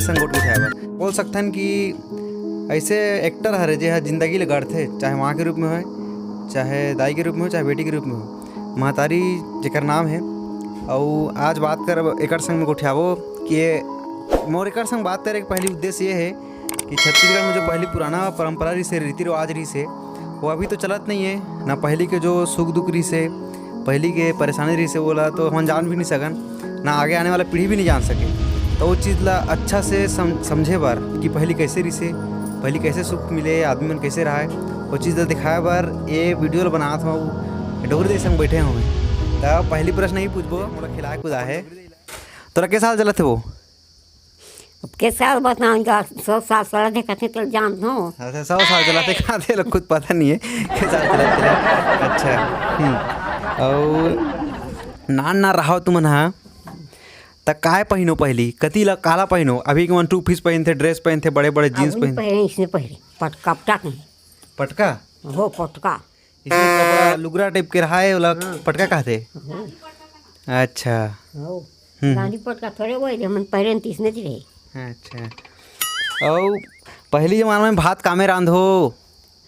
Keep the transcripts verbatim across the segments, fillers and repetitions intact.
संग गोठ उठाए बर। बोल सकथन कि ऐसे एक्टर हरे, जे ह जिंदगी ल गढ़थे, चाहे माँ के रूप में होय, चाहे दाई के रूप में हो, चाहे बेटी के रूप में हो। महतारी जेकर नाम हे, अउ आज बात करब एकर संग में गोठियाबो कि ये मोर एकर संग बात करे के पहली उद्देश्य ये हे कि छत्तीसगढ़ में जो पहली पुराना परंपरा रहिस हे, रीति रिवाज रहिस हे, वो अभी तो चलत नहीं है। ना पहली के जो सुख दुख रहिस हे, पहली के परेशानी रहिस हे, ओला तो हमन जान भी नहीं सकन, ना आगे आने वाला पीढ़ी भी नहीं जान सके। तो वो चीज़ ला अच्छा से सम-, समझे बर कि पहली कैसे रहिस हे, पहली कैसे सुख मिले, आदमी मन कैसे रहाय, वो चीज़ ला दिखाए बर ये वीडियो ला बनात हूँ। डोगरी देश संग बैठे हूँ मैं। तो पहली प्रश्न ही पूछबो, मोला खिलाए कुदा है, तोरा के साल चलत हे वो? अब के साल बताऊं, जा सौ साल चला देखत हे, तो जान दो। अच्छा, सौ साल चला देखत हे, लोग खुद पता नहीं है के साल चला देखत हे। अच्छा। हम्म। अउ नान ना रहो तुमन हा, त काय पहिनो पहली? कति ला काला पहिनो? अभी के मन टू पीस पहिनथे, ड्रेस पहिनथे, बड़े बड़े जींस पहिनथे। पहले इसने पहले पटका पटक नहीं। पटका? हो, पटका। इसने कपड़ा लुगरा टाइप के रहा है, ओला हाँ। पटका कहते। हो। अच्छा। हो। हम्म। गांधी पटका थोड़े वो है, हमन पहले तीसने जी रहे। अच्छा। अउ पहली जमाना में भात कामे रांधो?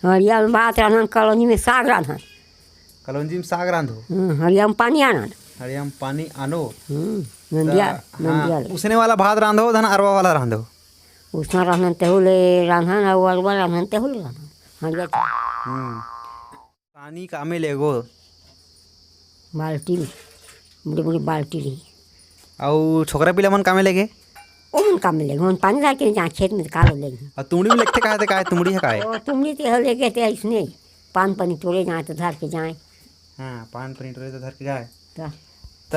हरिया में भात रांधन, कलौंजी में साग रांधन। कलौंजी में साग रांधो? हम्म, हरिया में पानी आनन। हरिया में पानी आनो? हम्म, नंदिया, त, हाँ, नंदिया ले। उसने वाला भात रांधो, धन अरवा वाला रांधो? उसना रांधन तेहू ले रांधन, अउ अरवा रांधन तेहू ले रांधन। हरिया तो। हम्म। पानी कामे लेगो? बाल्टी में, बड़ी बड़ी बाल्टी रही। अउ छोकरा पिला मन कामे लेगे? ओमन कामे लेगे, ओमन पानी डाल के जहाँ खेत में कालो लेगे। अउ तुमड़ी में लेगथे काहे ते, काहे तुमड़ी है काहे? ओ, तुमड़ी ते हो लेगे ते इसने, पान पानी टोरे जाए तो धर के जाए। हाँ, पान पानी टोरे तो धर के जाए। त? त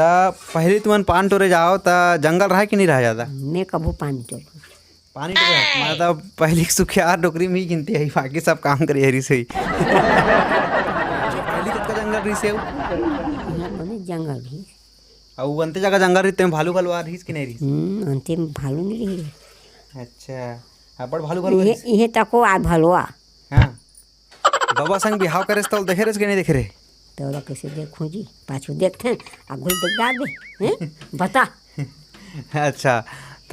पहली तुमन पान टोरे जाओ त जंगल रहा कि नहीं रहा ज्यादा? मैं कभू पानी टोरे। पानी टोरे, मैं तो पहली सुखियार डोकरी में ही गिनती है, बाकी सब काम करे हरी सही। पहली कतका जंगल रही से? यहाँ बने जंगल रही। अउ अंते जगह जंगल रही, तेम भालू भालू आ रही कि नहीं रही? हम्म, अंते में भालू नहीं रही। अच्छा, अब्बड़ भालू भालू ये, रही? ये तको आ भालुआ। हाँ। बाबा संग बिहाव करे तो देखे रहे कि नहीं देखे रहे? तोला कैसे देखूं जी, पाछू देखथे, आगू देख डाल दे, हैं? बता। अच्छा,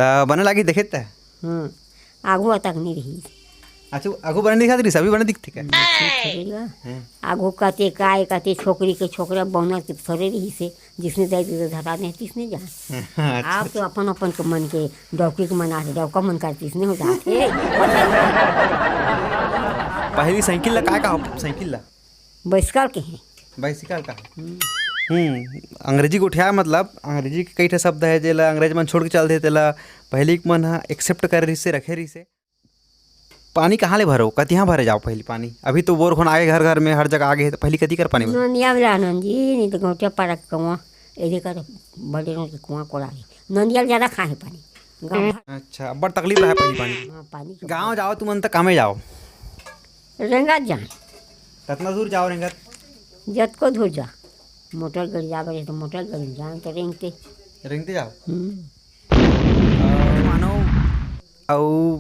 त बने लागी देखे त? हम्म, आगू तक नहीं रही। अच्छा, आगू बने दिखात रही, सभी बने दिखते क्या? नहीं, ठीक है। हैं? आगू कते काय, कते छोकरी के छोकरा बौना के थोड़े रही से, जिसने दे दे धरा दे, तिसने जाए। अच्छा, आप तो अच्छा। अपन अपन के मन के डौकी के मन आथे, डौका मन करतिस, नहीं हो जात हे। पहली साइकिल ला का कहा, साइकिल ला? बाइसिकल के हे। बाइसिकल का? हम्म। हम्म, अंग्रेजी गोठिया, मतलब, अंग्रेजी के कई ठे शब्द है, जेला अंग्रेज मन छोड़ के चल दे, तेला पहली के मन ह accept करे रिहिसे, रखे रिहिसे। पानी कहाँ ले भरो, कतिहाँ भरे जाओ पहली पानी? अभी तो बोर होना आगे घर घर में, हर जगह आगे है, तो पहली कति कर पानी भरो? नंदिया वाला नंदी, नहीं तो गौटिया पारा के कुआं, एदे कर बड़े रोड के कुआं कोड़ा है। नंदिया ज़्यादा खाए पानी। गाँव भर। अच्छा, अब्बड़ तकलीफ रहा पानी, पानी। हाँ, पानी के गाँव जाओ तुमन त कामे जाओ? रेंगत जाए। कतना दूर जाओ रेंगत? जतको दूर जा। मोटर गाड़ी जाबे रहे तो मोटर गाड़ी जाए तो रेंगते। रेंगते जाओ? हम्म। अ, मानो अउ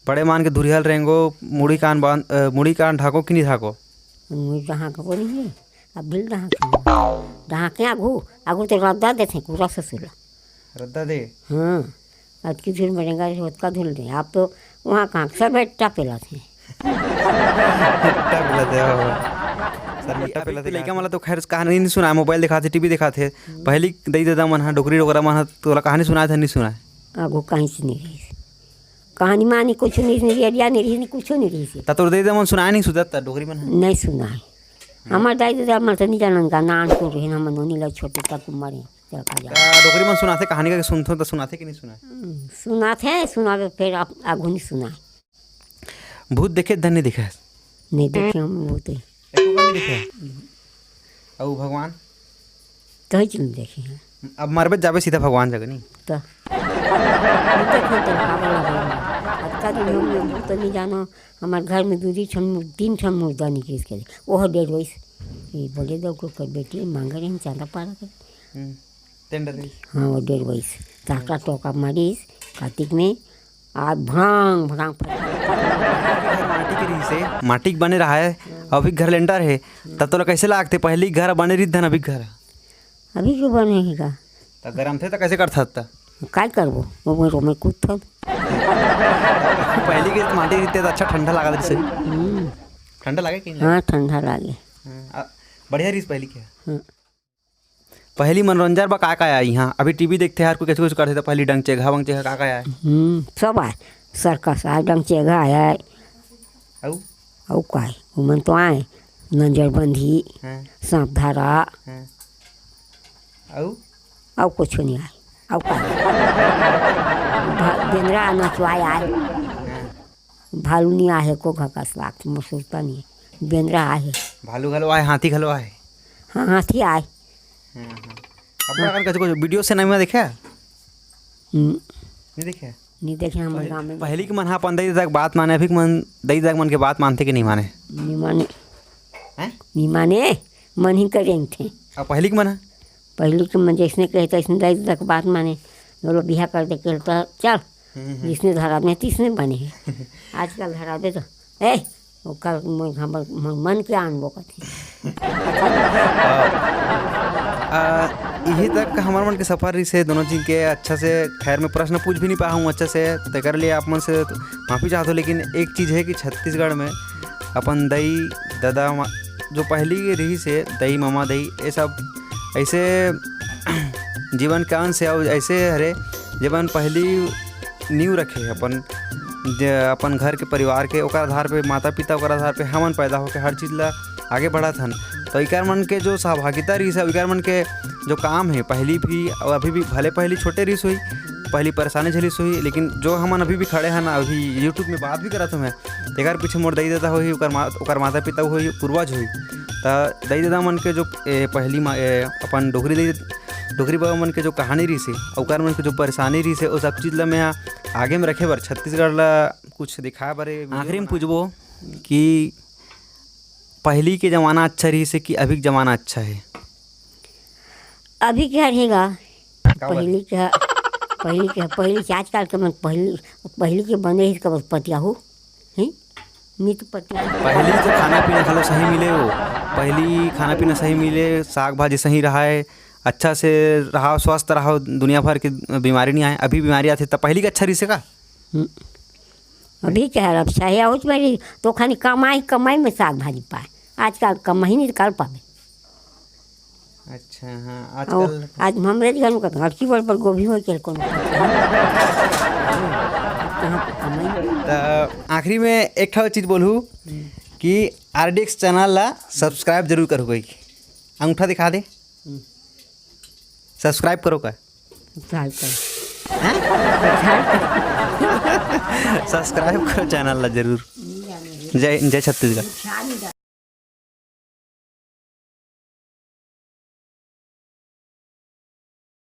बड़े मान के धुरिहल रेंगो, मुड़ी कान बांध, अ, मुड़ी कान ढाको कि नहीं ढाको? मुड़ी ढाको नहीं है, अब बिल ढाक, ढाके आगू, आगू तो रद्दा देथे पूरा ससुर ला। रद्दा दे? हाँ, अतकी धुर में रेंगा रहे, ओतका धुर दे। आप तो वहाँ कहाँ सब टपेला थे। टपेला थे, हाँ। सर में टपेला थे। लइका मन ला तो खैर कहानी नहीं सुनाए, मोबाइल दिखाथे, टीवी दिखाथे। पहली दई ददा मन ह, डोकरी डोकरा मन ह, तोला कहानी सुनाए थे, नहीं सुनाए? आगू कहीं से नहीं रही। कहानी मानी कुछ नहीं, नहीं, अरिया नहीं रही, नहीं कुछ नहीं रही से। त तोर दई ददा मन सुनाए नहीं सुनत, त डोकरी मन ह? नहीं सुनाए। हमार दाई ददा मन तो नहीं जानन का, नान को रहे, हम नोनी ला छोटे तक मरे, चल का जा। त डोकरी मन सुनाथे, कहानी का सुनथो, त सुनाथे कि नहीं सुनाए? हम्म, सुनाथे, सुनावे, फिर आप आगू नहीं सुनाए। भूत देखे, धन नहीं देखे? नहीं देखे हम भूत। एको बार नहीं देखे? अउ भगवान? कहीं चीज नहीं देखे हैं। अब मरबे जाबे सीधा भगवान जगह नहीं? तो। नहीं देखे तो का बोला बोला। अतका दिन हो गया, भूत नहीं जानो। हमारे घर में दो, दो ठन मु-, तीन ठन मुर्दा निकलिस के। ओह डेढ़ वइस। ये बोले दो को कर बेटी मांगे रहे चांदा पारा के। हम्म। तेन डरिस? हाँ, वो डेढ़ वइस। ताका टोका मारिस, कातिक में, आ भांग, भांग फट-, घर माटी के रहिस हे, माटी के बने रहा है, अभी घर लेंटर है, त तोला कैसे लागथे? पहली घर बने रहिस, धन अभी घर? अभी क्यों बने है का? त गरम थे त कैसे करथस त? काय करबो, ओमे रोमे कूदथन। पहली के माटी रहते तो अच्छा ठंडा लागत रहिसे। हम्म। ठंडा लागे कि नहीं? हाँ, ठंडा लागे। हाँ, आ, बढ़िया रहिस पहली के। हाँ। पहली मनोरंजन बर का का आय इहाँ? अभी टीवी देखथे हर कोई, कुछ कुछ करथे, तो पहली डंग चेघा वंग चेघा का का आय? हम्म, सब आय। सर्कस आय, डंग चेघा आय। अउ? अउ का आय? ओमन तो आय, नंजरबंदी, हाँ। सांप धारा। हाँ। अउ? अउ कुछ नहीं आय। अउ का आय? भा-, बेंदरा नचवाय आय। हाँ। भालू नहीं आहे को घकस लागत, मोर सुरता नहीं। बेंदरा आहे। भालू घलो आहे, हाथी घलो आहे। हाँ, हाथी आहे। हाँ, हाँ। अपना कन कछु, कछु वीडियो सिनेमा देखे? हम्म। नहीं देखे? नहीं देखे, हमर पहले, गाँव में पहली के मन हा अपन दई ददा के बात माने, अभी के मन दई ददा के मन के बात मानथे कि नहीं माने? नहीं माने। हैं? नहीं माने, मन ही करेंथे। अब पहली के मन हा? पहली के मन जैसने कहे तैसने दई ददा के बात माने। बोलो बिहा कर दे के तो चल, हम्म, हम्म। जिसने धरा में तीसने बने हे। आजकल धरा दे तो, ए, ओकर मन, हमर मन, मन के आनबो कथे। आ, इही तक हमर मन के सफर रहिसे दोनों झिन के अच्छा से। खैर, मैं प्रश्न पूछ भी नहीं पाहूँ अच्छा से, तेकर लिए आप मन से माफी चाहत हो। लेकिन एक चीज है कि छत्तीसगढ़ में अपन दई, ददा, मा-, जो पहली रहिसे, दई, ममा, दई, ये सब ऐसे जीवन के अंश है, अउ ऐसे हरे, जेमन पहली नींव रखे अपन, जे अपन घर के परिवार के, ओकर आधार पे माता पिता, ओकर आधार पे हमन पैदा होके हर चीज ला आगे बढ़त हन। तो इकर मन के जो सहभागिता रहिस है, इकर मन के जो काम है, पहली भी और अभी भी, भले पहली छोटे रहिस होही, पहली परेशानी झेलिस होही, लेकिन जो हमन अभी भी खड़े हन, अभी YouTube में बात भी करत हूँ मैं, तेकर पीछे मोर दई ददा होही, ओकर मा-, ओकर माता पिता होही, पूर्वज होही। त दई ददा मन के जो, ए, पहली मा-, ए, अपन डोकरी दई, डोकरी बाबा मन के जो कहानी रहिस हे, ओकर मन के जो परेशानी रहिस हे, ओ सब चीज ला मैं आगे में रखे बर, छत्तीसगढ़ ला कुछ दिखाए बर ये video आखिरी में बना। पूछबो कि पहली के जमाना अच्छा रहिस हे कि अभी के जमाना अच्छा है? अभी के हर हे गा। काबर? पहली के ह-, पहली के ह-, पहली के आजकल के मन पहली, पहली के बने ही कब पतियाहू? ही? नित पतियाहू। पहली तो खाना पीना घलो सही मिले हो, पहली खाना पीना सही मिले, साग भाजी सही रहाय, अच्छा से रहाव, स्वस्थ रहाव, दुनिया भर के बीमारी नहीं आए। अभी बीमारी आथे, त पहली के अच्छा रहिस हे का? हम्म। अभी के हर अच्छा है, उस मेरी तो खाली कमाई, कमाई में साग भाजी पाए। आजकल कमाई नहीं, कल पावे। अच्छा, हाँ, अउ आजकल आज हमरे घर में कतका की बड़ बड़ गोभी हो के कोनो। कहाँ पे कमाई? त आखिरी में एक ठो चीज बोलहू हम्म। कि आरडीएक्स चैनल ला सब्सक्राइब जरूर करो कोई। अंगूठा दिखा दे। हम्म। सब्सक्राइब करो का? सब्सक्राइब करो। हैं? सब्सक्राइब करो। सब्सक्राइब करो चैनल ला जरूर। नहीं जाने। जय, जय छत्तीसगढ़।